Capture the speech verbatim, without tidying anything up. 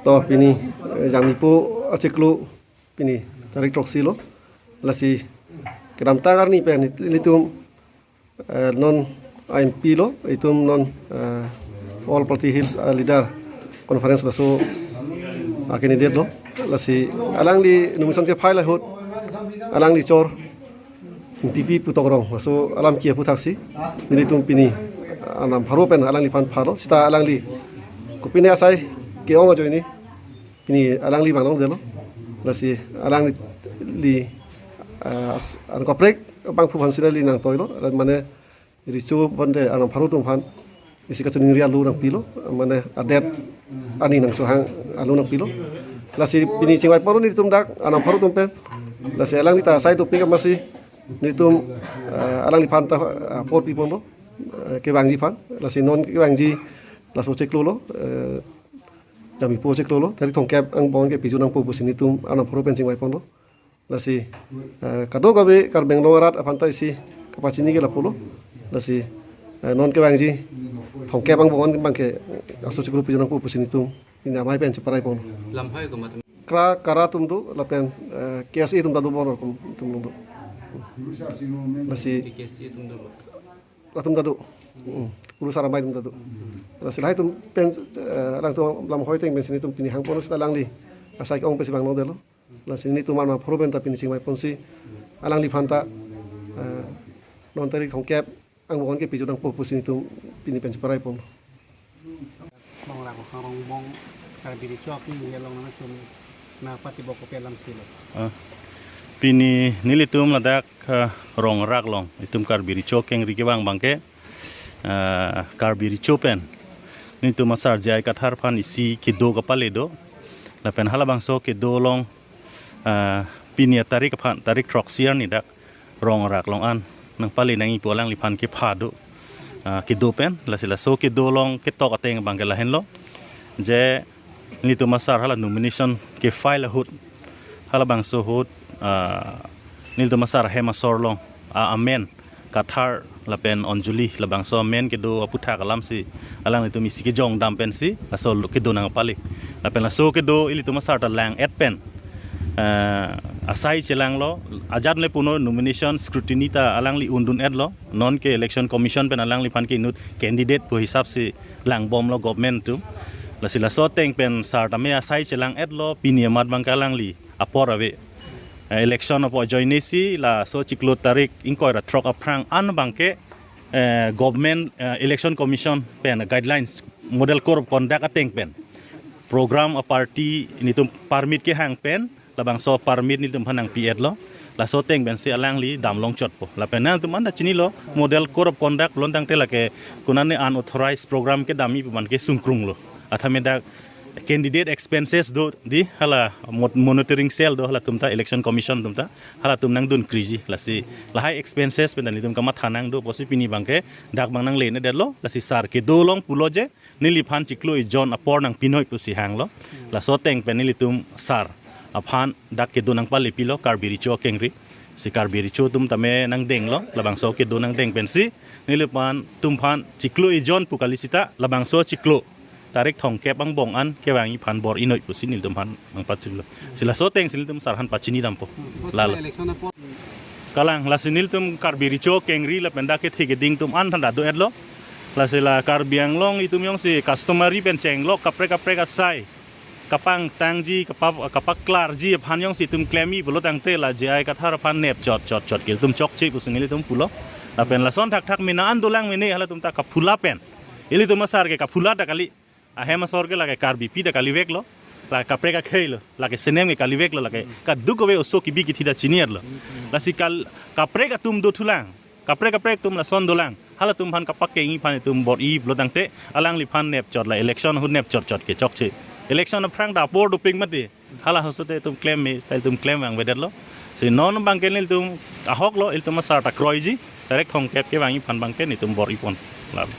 To pini, eh, Jangmipo achiklo pini tarik throksi lo. Lasi kedamtang arni pen nelitum, eh, non M P lo, itum non, eh, All Party Hills, eh, Leader Conference laso, ah, candidate lo. Lasi alangli nomination ke-file ahut alangli chor Ingtipi pu Tokrong laso alam kipu thaksi nelitum pini, ah, Arnam pharo pen alangliphan phalo, seta alangli kopine asai ke-ong ajoine pini alangli vang longdetlo. Lasi alangli, ah, as-, an kaprek abangphu aphan si neli nangtoilo, mane recho bande Arnam pharo atum aphan isi kachiningri alo nangpilo, mane adet ani nangchohang alo nangpilo. Lasi pini chingvai ponlo nelitum dak Arnam pharo atum pen. Lasi alangli ta asai dopik amatsi nelitum, eh, alangliphan ta, eh, apor pi ponlo, eh, kevangji aphan. Lasi non kevangji laso chiklo lo, eh, Jangmipo chiklo lo, tarik thomkep angbong ke piju nangpo pusi nelitum Arnam pharo pen chingvai ponlo. Lasi, eh, kadokave Karbi Anglong arat aphan ta isi kapachini ke lapulo. Lasi, eh, non kevangji thomkep angbong an abangke laso chiklo piju nangpo pusi nelitum pini amei pen cheparai pon. Lamhai komat? Kra, KARA atum do, lapen, eh, K S A atum ta do, bon atum, atum do. Lasi K S A atum do, latum ta do. Hmm. Kurusar Amei atum ta do. Lasi lahai atum pen, eh, alangtum lamhai ateng pensi nelitum pini hang ponlo, seta alangli asai ke-ong pensi vang longdetlo. Lasi nelitum Arnam pharo pen ta pini chingvai ponsi alangliphan ta, eh, non tarik thomkep angbong ke piju nangpo pusi nelitum pini pen cheparai ponlo. Rongrak Rongbong Karbi Recho akengri along nangtum nangpatibok kopi alam silo? Ah, pini nelitum ladak, ah, Rongrak along itum Karbi Recho akengri kevang abangke, ah, Karbi Recho pen nelitum asar J I Kathar aphan isi kedo kapale do. Lapen halabangso kedo along, ah, pini atarik aphan, tarik throksi arni dak Rongrak along an nangpale nangji pu alangliphan kepha do, ah, kedo pen. Lasi laso kedo along ketok ateng abangke lahenlo, je nelitum asar hala nomination ke-file ahut, halabangso ahut, ah, nelitum asar ahem asor along, ah, amen Kathar lapen Anjali, labangso amen kedo aputhak alamsi alanglitum isi kejong dam pensi laso kedo nangpale. Lapen laso kedo ilitum asar ta lang-et pen, eh, asai chelanglo, ajat le puno nomination scrutiny ta alangli undun-etlo, non ke Election Commission pen alangliphan ke inut candidate pu hisapsi langbomlo government atum. Lasi laso ateng pen sar tame asai chelang-etlo, pini amat abangke alangli apor ave. Eh, election apor ajoinesi laso chiklo tarik ingkoi ra throk aphrang an abangke, eh, government, eh, Election Commission pen guidelines, Model Code of Conduct ateng pen program a-party nelitum permit kehang pen labangso permit nelitum aphan nangpi-etlo. Laso ateng pensi alangli dam longchotpo. Lapen nangtum anta chinilo, Model Code of Conduct pulo tangte lake konane unauthorized program kedamji pu abangke sungkrunglo. Athame dak candidate expenses do dei, hala mo-, monitoring cell do, halatum ta, Election Commission atum ta, halatum nangdunkriji. Lasi lahai expenses pen nelitum kamatha nangdo pusi pini abangke dak abang nangle-et-etlo. Lasi sar kedo along pulo je neliphan chiklo ejon apor nangpinoi pusi hanglo. Laso ateng pen nelitum sar aphan dak kedo nangpalepilo Karbi Recho akengri. Si Karbi Recho atum tame nangdenglo, labangso kedo nangdeng pensi neliphan, atumphan chiklo ejon pu kali seta labangso chiklo tarik thomkep angbong an kevangji aphan bor-inoi pusi nelitum aphan nangpachilo. Si laso atengsi nelitum sar aphan pachini dampo. Lalo. Election apor. Kalang, lasi nelitum Karbi Recho akengri lapen dak kethe keding atum an than ta do-etlo. Lasi la Karbi Anglong itum jongsi customary pen chenglok kaprek kaprek asai kapangtangji, kapa-, kapaklarji aphan jongsi itum klemji pulo tangte la J I Kathar aphan nep chot chot chot ke itum chokche pusi nelitum pulo. Lapen lason thakthak mena an dolang mene halatum ta kaphula pen. Ilitum asar ke kaphula ta kali. Ahem asor ke lake Karbipi ta kaliveklo. Lake kaprek akhei lo. Lake senem ke kaliveklo. Lake kadokave oso kibi kithi ta chini-etlo. Lasi kal-, kaprek atum dothulang. Kaprek kaprek atum lason dolang. Halatum aphan kapakengji aphan itum bor-i pulo tangte alangliphan nep chot la election ahut nep chot chot ke chokche. Election aphrang ta apor dopik mati. Hala ahut te itum klem me, ta itum klem vangvedetlo. Si non abangke nelitum ahoklo, ilitum asar ta kroiji, tarik thomkep kevangji aphan abangke nelitum bor-i pon. Lalo.